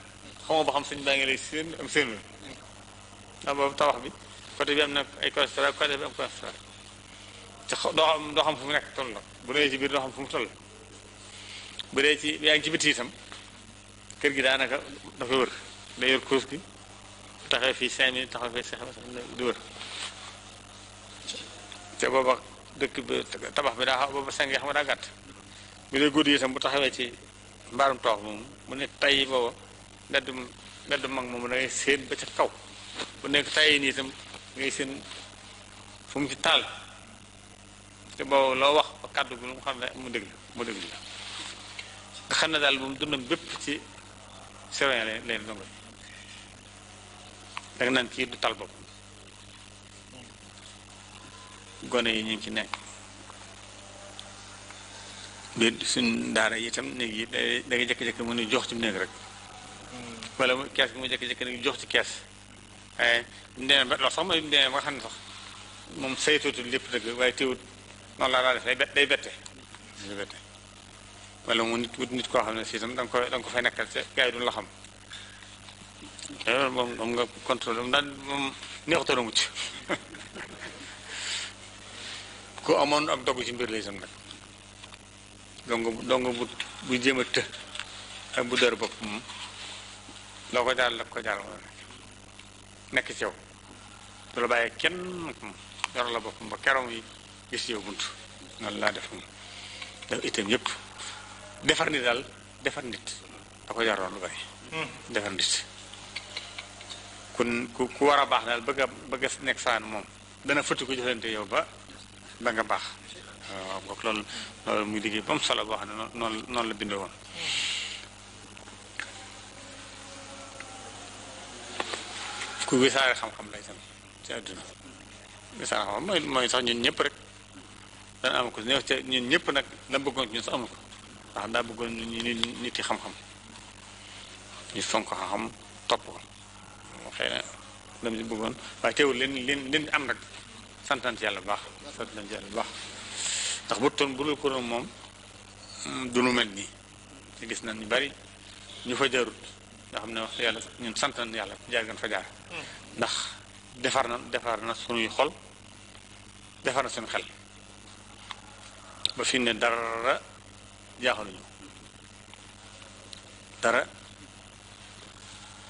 xamoo ba xam sëñ baa ngi lay seen am seen ndax boobu tabax bi côté bi am na ay constat côté bi am constat te doo xam fu mu nekk toll la bu dee ci biir doo xam fu mu toll bu dee ci yaa ngi ci biti itam kër gi daanaka dafa wër day yor course gi taxawee fii 5 minutes taxawee fii 5 minutes di wër te booba dëkk bi tabax bi daa xaw booba seng yi xam nga daa gàtt bu dee guddi itam bu taxawee ci mbaarum toox moom bu nekk tay booba mbedd mag moom da ngay séen ba ca kaw bu nekk tay nii itam ngay séen fu mu ci taal te boobu loo wax ba kàddu gi mu xam ne mu déglu la nga xam ne daal moom dundam bépp ci surveillant leen dongo yi da nga naan kii du tal bopp gone yi ñu ngi ci nekk biir suñ daara yi itam néeg yi da nga jékki-jékki mu ni jox ci néeg rek wala kees gi mu jékki-jékki nag jox ci kees waaye ndee ba loolu sax mooy ndee ba nga xam ne sax moom saytootul lépp dëgg waaye teewut noonu laa def day bette wala mu nit koo xam ne si itam da nga ko fay nekkal te gars yi duñ la xam moom nga contrôle moom daal moom neexutoon a mucc ku amoon ak dogg ci mbir la itam nag donc bu jéem a të ak bu dër bopp moom loo ko jaar la ko jaar wala nekk ci yow du la bàyyee kenn nag moom yor la boppam ba keroog yi gis yow bunt noonu laa def moom def itam yëpp defar nit daal defar nit da ko jaroon lu bari defar nit ku war a baax daal bëgg a nekk saan moom dana fëtti ko jëfante yow ba nga baax waaw boog loolu muy liggéey ba mu solo boo xam ne noonu la bindoo woon ku wisaare xam-xam lay tam ci àdduna wisaare xam-xam mooy sax ñun ñëpp rek dana am ko néew ca ñun ñëpp nag la bëggoon ñun sax amu ko ndax daa bëggoon nit yi xam-xam ñu fonk xam-xam topp ko xëy na dam ci bëggoon waaye teewul leen am nag santan ci yàlla bu baax santan ci yàlla bu baax ndax bu toon bu dul ko moom du nu mel nii te gis nañ ñu bari ñu fa jarut nga xam ne wax yàlla ñun sant nañ yàlla jaar gan fa jaar ndax defar na suñuy xol defar na suñu xel ba fi ne dara jaaxaluñu dara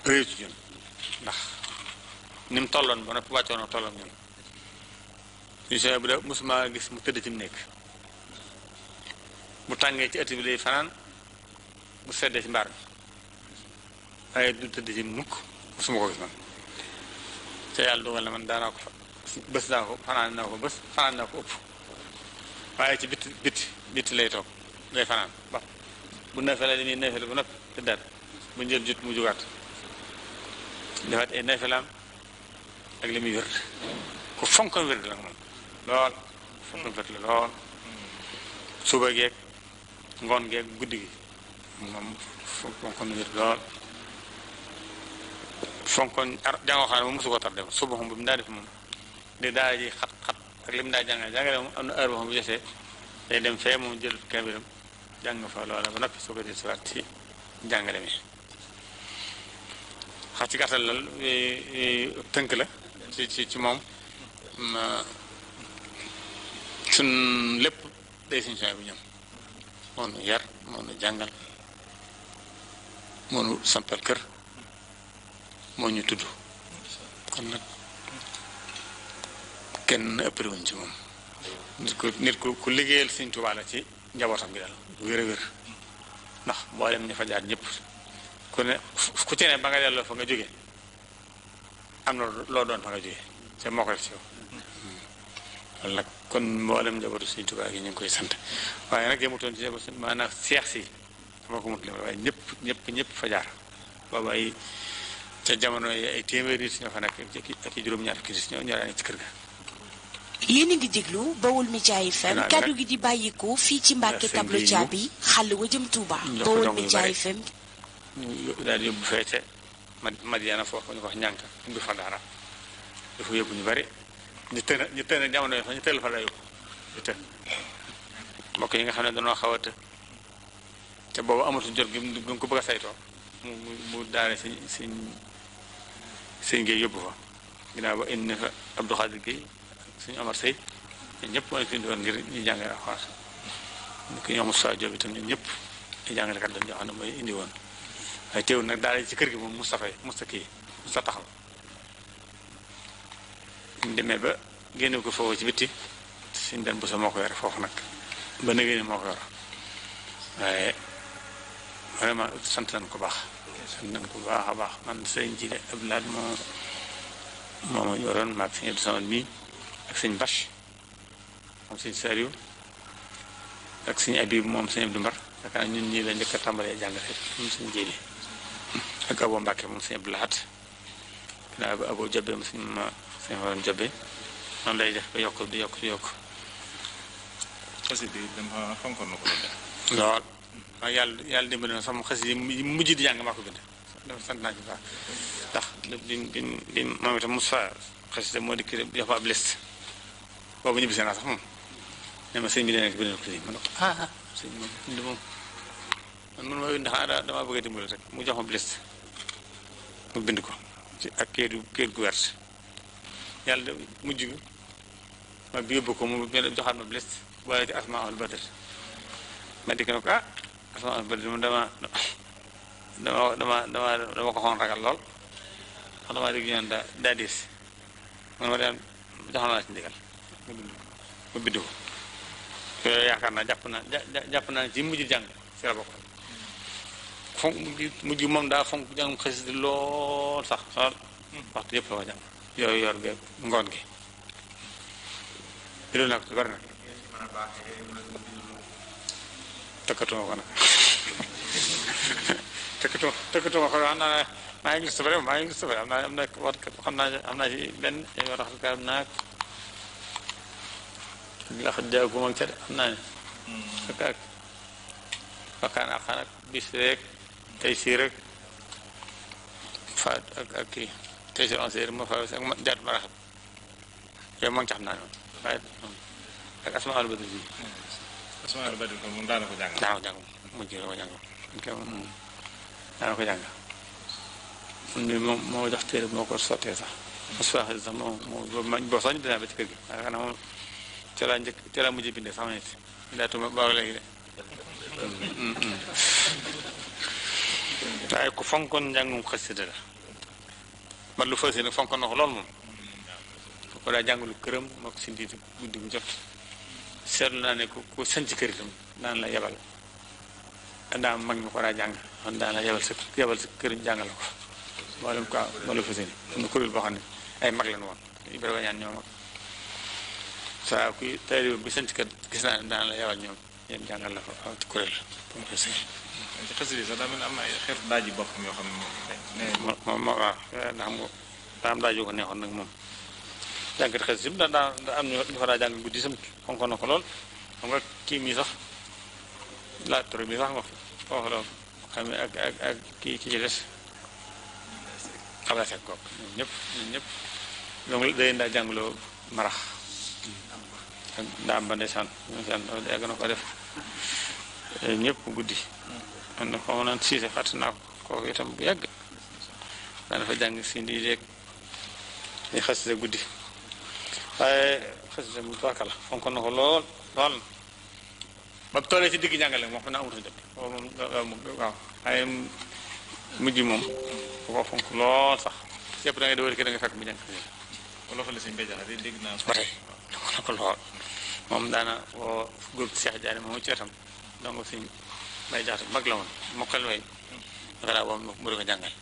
réew ci ñun ndax ni mu tolloon ba noppi wàccoon na tolloon ñun suñu sooy bu dee mosuma gis mu tëdd ci mu nekk bu tàngee ci ëtt bi lay fanaan bu seddee ci mbaar mi waaye du tëdd ci mukk mosuma ko gis man te yàlla dogal na man daanaa ko bés naa ko fanaan naa ko bés fanaan naa ko ëpp waaye ci bitti lay toog lay fanaan ba bu neefee li muy neefee ba noppi tëddaat bu njël jot mu jugaat defaat ay neefelaam ak li muy wér ku fonkoon wér la moom lool fonkoon wér la lool suba geeg ngoon geeg guddi gi moom fonkoon wér lool fonkoon jàngoo xam ne moom mosu ko tar def suba xam bu mu daa def moom di daara ji xat-xat ak li mu daa jàngale moom am na heure boo xam bu jotee day dem fee moom jël kabiram jàng fa loola ba noppi soo ko di siwaat ci jàngale mi xam ci gàttal lal tënk la ci moom suñ lépp day suñu soñ bu ñoom moo nu yar moo nu jàngal moo nu sampal kër moo ñu tudd kon nag kenn ëppale wuñ ci moom nit ku liggéeyal Sëñ Tuubaa la ci njabootam gi daal wér a wér ndax mboolem ña fa jaar ñëpp ku ci ne ba nga delloo fa nga jóge am na loo doon fa nga jóge te moo ko def ci yow loolu nag kon mboolem njabootu Sëñ Tuubaa gi ñu ngi koy sant waaye nag yemutoon ci njaboot maanaam seex si dama ko mut li waaye ñëpp fa jaar boobu ay ca jamono yi ay téeméeri nit ñoo fa nekk ak i juróom-ñaar fukki nit ñoo daan ci kër ga. yéen a ngi déglu Baol Média FM kaddu gi di bàyyikoo fii ci Mbàkke tableau caabi xàll wa jëm Touba. Baol Média FM. daal di yóbbu feete Madiana foofu ñu ko wax ñànk indi fa dara dafa yóbbu ñu bari ñu tën jamono yi fa ñu tël fa la yóbbu ñu tën mbokk yi nga xam ne dañoo xaw a të te boobu amatul jot gi mu ko bëgg a saytoo mu daane sëñ Gueye yóbbu fa ginnaaw ba indi fa Abdou Khadir Gueye suñu Amar Sey ñun ñëpp moo leen fi indi woon ngir ñu jàngale alxuraan ki ñoo Moussa Diop itam ñun ñëpp ñu jàngalekat dañ ñoo xam ne mooy indi woon waaye teewul nag daal ci kër gi moom Moustapha taxaw ñu demee ba génne ko foofu ci bitti suñ den bu sa moo ko yore foofu nag ba nëgee ni moo ko yor waaye vraiment sant nañ ko baax a baax man sëñ ji de Abdoulaye moo ma yoroon maag sëñ Abdou Samad mii ak sëñ Bache moom sëñ Sariou ak sëñ Abib moom sëñ Abdou Mbar yaakaar naa ñun ñii la njëkk a tàmbalee jàngale moom sëñ Jéeli ak Abo Mbacke moom sëñ Abdou Lahat ginnaaw ba Abo Jabe moom sëñ Waroon Jabe noonu lay def ba yokk di yokk xasida yi dama fonkoon na ko lool waaw yàlla dimbali na sama xasida yi mujj di jàng maa ko bind dafa sant naa ci baax ndax di moom itam Moussa xasida moo dikk jox ab liste boobu ñibbisi naa sax moom ne ma sëñ bi dana bind ko si ma ne ko sëñ bi bind moom man ma ndax dama bëgg a dimbali rek mu jox ma liste mu bind ko ci ak kayit gu wert yàlla mujj gi ma bi yóbbu ko mu joxaat ma liste boole ci Asmaul Badr ma dikk na ko Asmaul Badr moom dama ko xoon ragal lool wax dama dégg ñoon daa diis man ma daan joxoon naa ci ndigal ma bind ko yooyu yaakaar naa jàpp naa ci mujj jàng si la bokk fonk mujj moom daa fonk jàngum xasida lool sax lool waxtu yëpp la ko jàng yooyu yor beeg ngoon gi loolu nag bari nag tëkkatuma ko nag tëkkatuma ko xam naa maa ngi gis bare am na wat xam naa ci benn yow raxas ka am naag la xa jaagu mag ca de xam naa ne ak bakkaan ak xanak bis rek tey sii rek fa ak kii tey si onseer ma fa ak jaat ma raxat yow ma ngi ca xam naa ne waaye ak asmaa al badri Asmaa al Badri kon moom daana ko jàng. daana ko jàng mujj la ko jàng daana ko jàng moom moo jox téere moo ko sottee sax asfaax sax boo sax ñu dinaa ba ci kër gi waaye xanaa moom ca laa mujj bindee sax ma nit daa tuma baaw léegi de waaye ku fonkoon njàngum xasida la man lu fas yéene fonkoon na ko lool moom ko daa jàngalu këram moo ko si ndiiti guddi bu jot seetlu naa ne ku sanc kër itam daan la yebal daa mag mi ko daa jàng kon daan la yebal sa kër jàngal ko mboolem quoi mboolem fas yéene am na kuréel boo xam ne ay mag lañu woon Ibrahima ñaan ñoo mag saa kuy taalibe bi sanc kër gis naa ne daan la yebal ñoom yéen jàngal la ko ci kuréel ba mu fas yéene ci xasida sax daa mel am ay xeetu daaji boppam yoo xam ne moom waaw ndax daa am daajoo ko neexoon nag moom jàngat xes sim daa am ñu fa daa jàng guddi sam fonkoon na ko lool xam nga kii mi sax laa toro bi sax nga foofu la xam ne ak kii ci des xam la fekk kook ñun ñëpp donc day daa jàngloo marax ak daa am ba ndeysaan yàgg na ko def ñëpp guddi man na xaw naan siise fàtt naa ko kooku itam bu yàgg daa dafa jàng si ndi yeeg ñu xasida guddi waaye xasida bu toaka la fonkoon na ko lool ba mu tollee ci digg jàngale moom xam naa amuta jot waaw waaye mujj moom bu ko fonk lool sax yëpp da ngay dawal ki da nga fekk mu jàng xasida wala fa la sëñ Mbay Jaxate dégg naa ba tey fonk na ko lool moom daana woo góor Cheikh Diané moom ci wetam donc sëñ Mbay Jaxate mag la woon mokkal way dafa daa woo mu di ko jàngal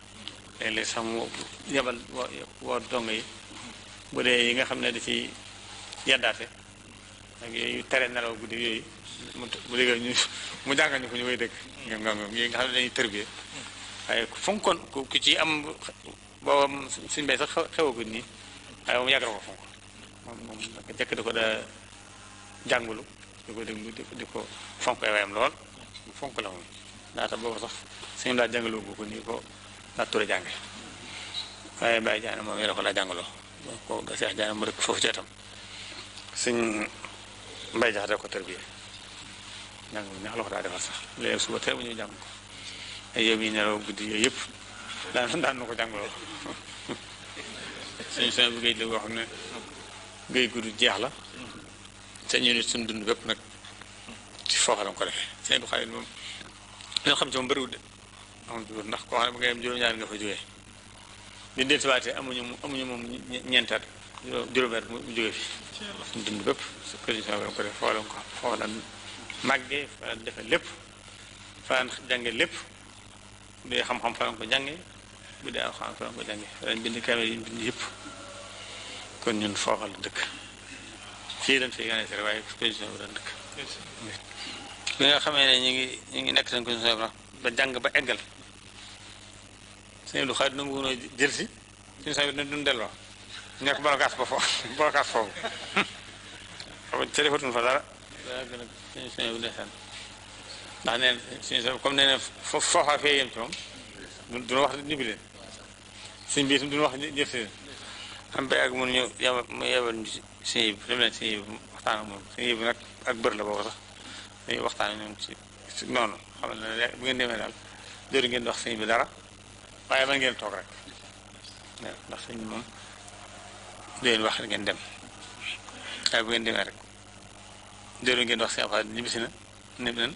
léeg-léeg sax mu yebal woo dong yi bu dee yi nga xam ne da ci yeddaate ak yooyu tere nelaw guddi yooyu bu déggee mu jàngal ñu ko ñu koy dëgg yi nga xam ne dañuy tërbie waaye fonkoon ku ci am booba suñ mbay sax xewagul nii waaye moom yàgg na ko fonk moom jëkk da ko daa jàngulu di ko déglu di ko fonk ay wayam lool fonk la moom daata booba sax suñu daa jàngaloo bu ko nii ko daa ture jànge waaye Baye Diané moom yi la ko daa jàngaloo ko da Cheikh Diané mu dëkk foofu ci itam suñ Mbay Jaxate ko tërbie jàng bu neex la ko daa defal sax léegi suba teel bu ñuy jàng ko ay yow yi nelaw guddi yooyu yëpp daan na ko jàngaloo suñ bu géej la boo xam ne géej gudd jeex la te ñu nit suñ dund bépp nag ci foofa la ko defee seen du xarit moom loo xam ci moom bëriwul de amul ndax koo xam ne bu ngay am juróom-ñaar nga fa jógee di dellusiwaatee amuñu moom ñeentaat juróom-ñaar mu jógee fi suñ dund bépp su ko ko def foofa la màggee fa la defee lépp fa la jànge lépp bu dee xam-xam fa la ko jànge bu dee alxuraan fa la ko jànge fa lañ bind kaamil yi bind yëpp kon ñun foofa la dëkk fii dañ fi gane si waaye exposition bi dañ dëkk bi nga xamee ne ñu ngi nekk seen condition ba jàng ba eggal sëñ du xarit nangu woon jël si suñu sa ne duñ delloo nekk bolokaas ba foofu bolokaas foofu xam ca defatuñ fa dara daa gën a suñu sëñ bu ndeysaan ndax neen suñu sa comme nee ne foofaa fee yem ci moom duñu wax ñibbi leen suñ bi itam duñu wax jël si leen am ba ak mun ñu mu yebal ñu sëñ yi dem leen sëñ yi waxtaan ak moom sëñ yi nag ak bër la boobu sax dañuy waxtaan ñoom ci noonu xam ne bu ngeen demee daal jëru ngeen di wax sëñ bi dara waaye man ngeen toog rek ndax sëñ bi moom du leen wax ngeen dem waaye bu ngeen demee rek jëru ngeen di wax sëñ Abdou ñibbisi na nem nen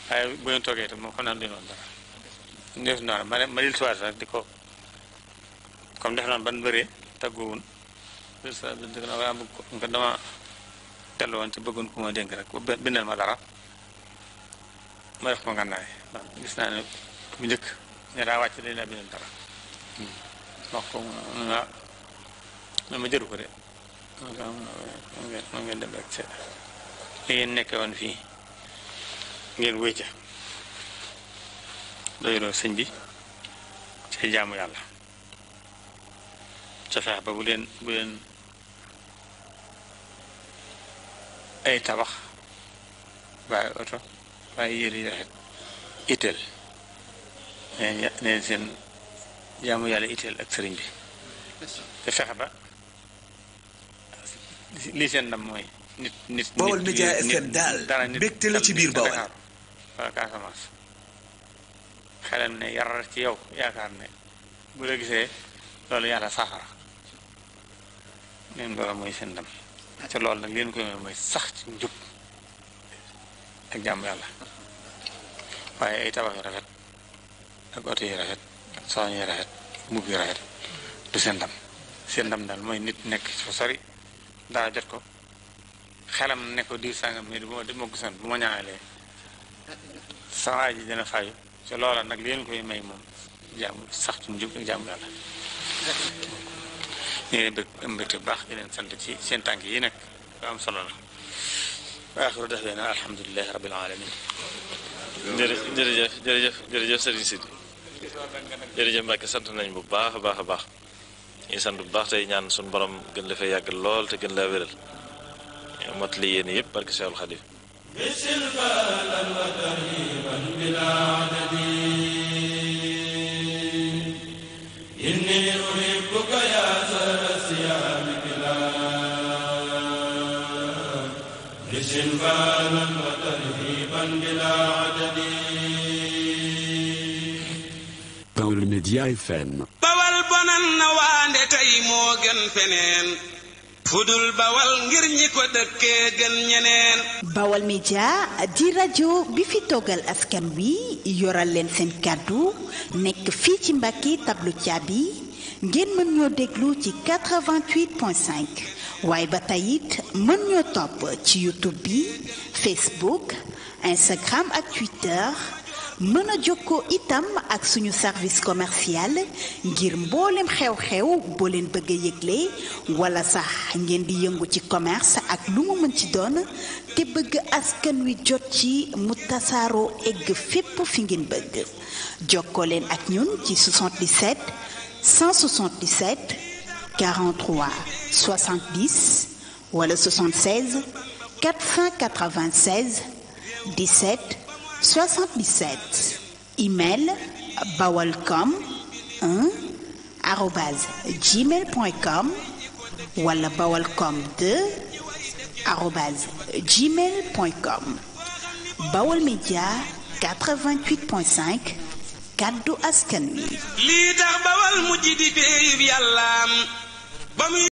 waaye bu ngeen toogee itam moom xam naa du leen wax dara def noonu ma dil siwaat rek di ko comme def naan ban bëree taggoowun dil siwaat di ko na waaye bëgg ko dama tellu woon ci bëggoon ku ma dénk rek bindal ma dara ma def ko ngànnaay ndax gis naa ne bu njëkk ne daa wàcc dañ laa bindal dara wax ko ma jëru ko de ma ngeen dem rek seet li ngeen nekke woon fii ngeen wéy ca doyloo sëñ bi ci jaamu yàlla ca feex ba bu leen ay tabax waaye oto waaye yére yi rafet itteel neen seen jaamu yàlla itteel ak sëriñ bi te fexe ba lii seen ndam mooy nit Baol Média FM daal bégte la ci biir Baol wala Casamance xelam ne yar ci yow yaakaar ne bu la gisee loolu yàlla saafara neen loolu mooy seen ndam te loolu nag leen koy mooy sax ci njub ak jàmm yàlla waaye ay tabax yu rafet ak oto yi rafet ak soxna yi rafet mbubb yu rafet du seen ndam daal mooy nit nekk fa sori dara jot ko xelam ne ko diir sàngam mais bu ma gisoon bu ma ñaanalee sama ji dina fayu te loola nag leen koy may moom jàmm sax ci njub ak jàmm yàlla ñu leen bëgg mbégte bu baax di leen sant ci seen tànk yi nag lu am solo la wa axiru da'waana alhamdulilahi rabbil alamin jërëjëf sëriñ Sidi jërëjëf Mbàkke sant nañ bu baax a baax a baax ñu sant bu baax tey ñaan suñu borom gën la fay yàgg lool te gën laa wéral mot li yéen yëpp barke Seexul Xadiim Baol Média FM. bawal bonan na waande tey moo gën feneen fudul bawal ngir ñi ko dëkkee gën ñeneen. Baol Média di rajo bi fi toggal askan wi yoral leen seen kàddu nekk fii ci Mbàkke tableau Thiaby ngeen mën ñoo déglu ci 88.5 waaye ba tey it mën ñoo topp ci YouTube bi Facebook Instagram ak Twitter mën a jokkoo itam ak suñu service commercial ngir mboolem xew-xew boo leen bëgg a yëgle wala sax ngeen di yëngu ci commerce ak lu mu mën ci doon te bëgg askan wi jot ci mu tasaaroo egg fépp fi ngeen bëgg jokkoo leen ak ñun ci 77 177 43 70 wala 76 496 17 77. Email bawalcom1@gmail.com wala bawalcom2@gmail.com. Baol Média 88.5 kaddu askan wi. lii tax Bawal mujj di péeyib yàllaam ba muy